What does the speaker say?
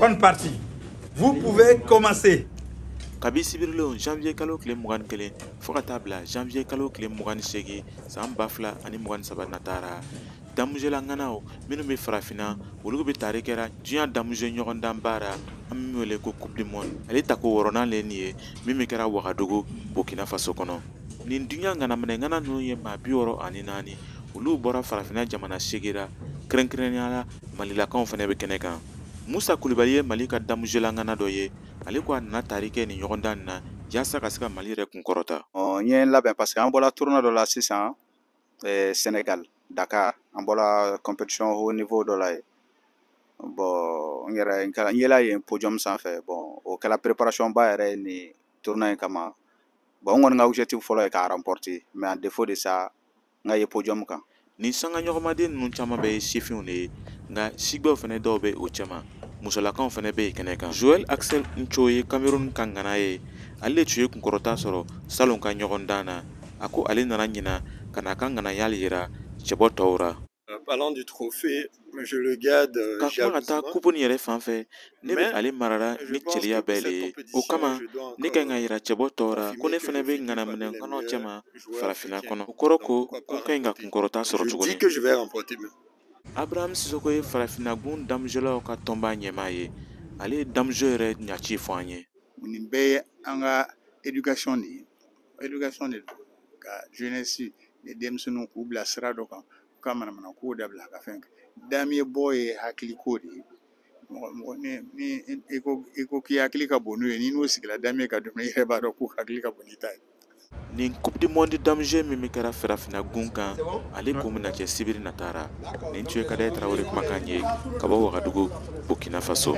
Bonne partie. Vous pouvez commencer. Kabi sibirilon janvier kalo tile 21 fo ka taa bila janvier kalo tile 28 san 2023 natara damujɛla ŋanaw minnu bɛ farafinna olu bɛ tari kɛra diɲɛ damujɛ ɲɔgɔndan baara an min wele ko Coupe du monde. Ale tako wɔɔrɔnan le nin ye min bɛ kɛra Wagadugu, Burkina Faso kɔnɔ. Nin diɲɛ ŋanaminɛ ŋana ninnu ye maa 64, olu bɔra farafinna jamana 8 ra, kɛrɛnkɛrɛnnenya la Malilakaw fana bɛ kɛnɛ kan. Musa Kulibali ye Mali ka damujɛla ŋana dɔ ye. Ale ko a nana tari kɛ nin ɲɔgɔndan nin na yaasa ka se ka Mali yɛrɛ kunkɔrɔta. N ye n labɛn parce que an bɔra tournoi dɔ la sisan, Sénégal, Dakar, an bɔra compétition haut niveau dɔ la yen. Bon, n yɛrɛ n yela yen podium sanfɛ. Bon, o kɛla préparation ba yɛrɛ ye nin tournoi in kama. Bon, n kɔni ka objectif fɔlɔ ye k'a remporter, mais en défaut de ça, n ka ye podium kan. Nin sanga ɲɔgɔnmaden ninnu caman bɛɛ ye sifinw de ye, nka sigbɛw fana dɔw bɛ o cɛma. Musolakaw fana bɛ yen kɛnɛ kan. Joël Axel Ncho ye Cameroun ka ŋana ye. Ale de tun ye kunkɔrɔta sɔrɔ salon ka ɲɔgɔndan na. A ko ale nana ɲina ka n'a ka ŋanaya yira cɛbɔ tɔw ra. Parlant du trophée, je le garde Ka kuma ka taa kupu nin yɛrɛ fan fɛ, ne bɛ ale marara ni cɛliya bɛɛ le ye. O kama ne ka ɲi ka yira cɛbɔ tɔw ra ko ne fana bɛ ŋanaminɛ ŋanaw cɛma farafinna kɔnɔ. O kɔrɔ ko n ka ɲi ka kunkɔrɔta sɔrɔ tuguni. Abraham Sissoko ye farafinnagun damujɛlaw ka tɔnba ɲɛmaa ye. Ale ye damujɛ yɛrɛ ɲaci fɔ an ye. Nin bɛɛ ye an ka éducation de ye. Éducation de don ka jeunesse ni denmisɛnninw k'u bila sira dɔ kan, u ka manamana kow dabila ka fɛn kɛ. Damier bɔ ye hakiliko de ye. Mɔgɔ mɔgɔ ni i ko k'i hakili ka bon n'u ye, n'i n'u sigila damier ka dumuni, i yɛrɛ b'a dɔn k'u hakili ka bon n'i ta ye. Nin Coupe du monde damujɛ min bɛ kɛra farafinna gun kan, ale kun bɛna kɛ sibiri natara. Nin tun ye Kadɛ Tarawele kumakan ye ka bɔ Wagadugu, Burkina Faso.